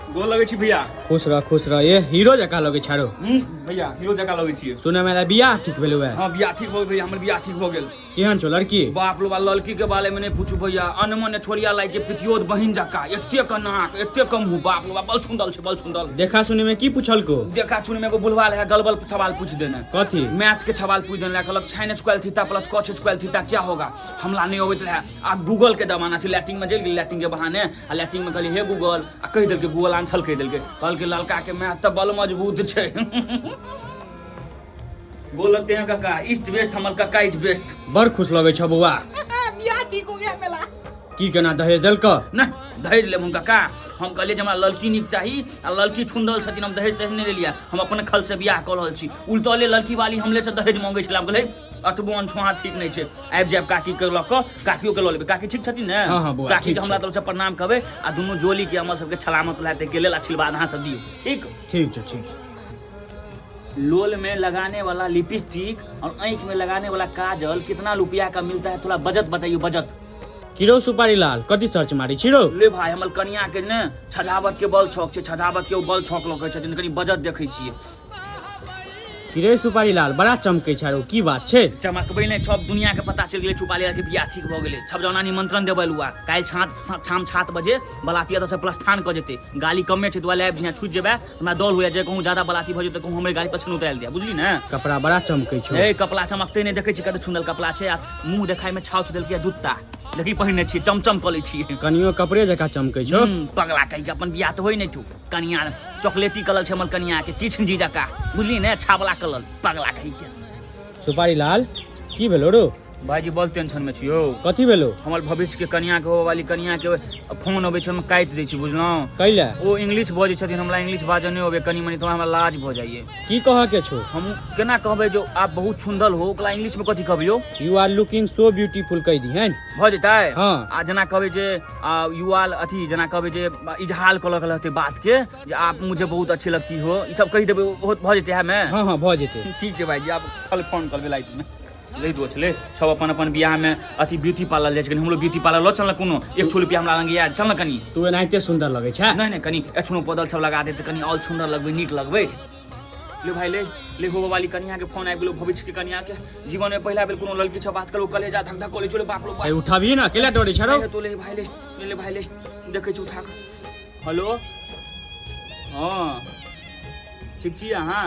गोर लगै छी भैया। खुश रह, खुश रह। ये हीरो जकाँ लगै छारो। भैया, हीरो जकाँ लगै छियै। सुनै में बियाह ठीक भेलौ है? हाँ, बियाह ठीक भऽ गेल भैया, हमर बियाह ठीक भऽ गेल। केहन छौ लड़की? बाप रे बा, लड़की के बारे में नहीं पूछू भैया, अनमन छोरिया लाइ के पितियोत बहिन जकाँ, एते क नाक, एते क मुंह, बाप रे बा, बल सुंदर छै, बल सुंदर। देखा सुने में की पूछलको? देखा सुने में एगो बुढ़वा रहे, गलबल सवाल पूछ देने। कथी? मैथ के सवाल पूछ देने, कहलक sin square theta plus cos square theta क्या होगा? हमला नहीं अबैत रहे। आ गूगल के जमाना छै, लैट्रिन में चलि गेल, लैट्रिन के बहाने, आ लैट्रिन में कहलियै हे गूगल, आ कहि देलकै, गूगल आंसर कहि देलकै। कहलकै लड़का के मैथ तऽ बल मजबूत छै। गोल लगते हैं काका, ईस्ट वेस्ट, हमर काका is best. बड़ खुश लगै छौ बौआ। बियाह ठीक हो गया मेला। की केना दहेज देलक? नहि, दहेज लेब हम काका? हम कहलियै जे हमरा लड़की नीक चाही आ लड़की छुन्दल छथिन, हम दहेज तहेज नहि लेलियै, हम अपन खल से बियाह कऽ रहल छी। उल्टले लड़की वाली हमले से दहेज मांगै छलै। हम कहलियै अतबो अनछुआ ठीक नहि छै। आबि जायब काकी के लऽ कऽ, काकियो के लऽ लेबै। काकी ठीक छथिन ने? हाँ, हाँ, बौआ, काकी ठीक के हमरा छै। तरफ से प्रणाम कहबै आ दुनू जोली के हमर सबके सलामत रहतै के लेल आशीर्वाद अहाँ सब दियौ। ठीक? ठीक छै, ठीक। लोल में लगाने वाला लिपस्टिक और आँख में लगाने वाला काजल कितना रुपया का मिलता है, थोड़ा बजट बताइए, बजट। की रौ सुपारी लाल, कथी सर्च मारी छी रौ? ले भाई, हमर कनिया के ने सजावट के बल शौक छै, सजावट के ओ बल शौक लगै छथिन, कनी बजट देखै छियै। की रे सुपारी लाल, बड़ा चमकै छै रौ, की बात छै? चमकबै नहि, सब दुनिया के पता चलि गेलै सुपारी लाल के बियाह ठीक भऽ गेलै। सब जना निमंत्रण देबै लुआ, काल्हि शाम 7 बजे बलाती एतऽ से प्रस्थान कऽ जेतै। गाली कमे छै, दुआरे आबि जइहें, छुटि जेबै, हमरा डर होइए जे कहूँ ज्यादा बलाती भऽ जेतै, कहूँ हमरे गाड़ी पर उतारि दिया, बुझली ने? कपड़ा बड़ा चमकै छौ। ए कपड़ा चमकते नहि, देखै छी कते सुन्दर कपड़ा छै, आ मुँह देखाय में छाउछ देलकै, जूता देखी पहिने छियै, चमचम कऽ लै छियै। कनियो कपड़े जकाँ चमकै छौ। पगला कहि के अपन बियाह तऽ होइ नहि छौ। कनिया चॉकलेटी कलर छै हमर कनिया के, कृष्ण जी जकाँ, बुझली ने, छावला कलर, पगला कहि के। सुपारी लाल, की भेलो रो? भाईजी, बड़ टेंशन में छियौ। कथी भेलो? हमर भविष्य के कनिया के, होबे वाली कनिया के फोन अबै छै, हम काटि दै छी, बुझलहुँ? कैला? ओ इंग्लिश बजै छथिन, हमरा इंग्लिश बाजऽ नहि अबै, कनि मनि थोड़ा हमरा लाज भऽ जाइए। की कहऽ के छौ? हम केना कहबै जो आप बहुत सुंदर हो, ओकरा इंग्लिश में कथी कहबै यौ? You are looking so beautiful कहि दिहन। भऽ जेतै? हाँ। आ जेना कहबै जे you आर अथी, जेना कहबै जे इजहार कऽ लऽ रहतै बात के, जे आप मुझे बहुत अच्छी लगती हो, ई सब कहि देबै, ओहो भऽ जेतै इएह में? हाँ हाँ, भऽ जेतै। ठीक छै भाईजी, आब कल फोन करबै रातिमे। ले दोस्त ले, सब अपन अपन बियाह में अथी ब्यूटी पार्लर जाइ छै, कनि हमरो ब्यूटी पार्लर लऽ चल ने, कोनो एक छो रुपया हमरा लग यार, चल ने कनि। तू एनाहिते सुंदर लगै छै। नहि नहि, कनि एछनो पदल सब लगा देते, कनि और सुंदर लगबै, नीक लगबै। ले भाई ले, ले होबे वाली कनिया के फोन आबि गेलो, भविष्य के कनिया के। जीवन में पहिला बेर कोनो लड़की से बात करू, कलेजा धक धक करै छलै, बाप रे बाप। ए उठाबी ना, केला डरे छै रौ? नहीं तो ले भाई ले, ले ले भाई ले, देखै छी उठा कऽ। हेलो, हाँ ठीक छी अहाँ?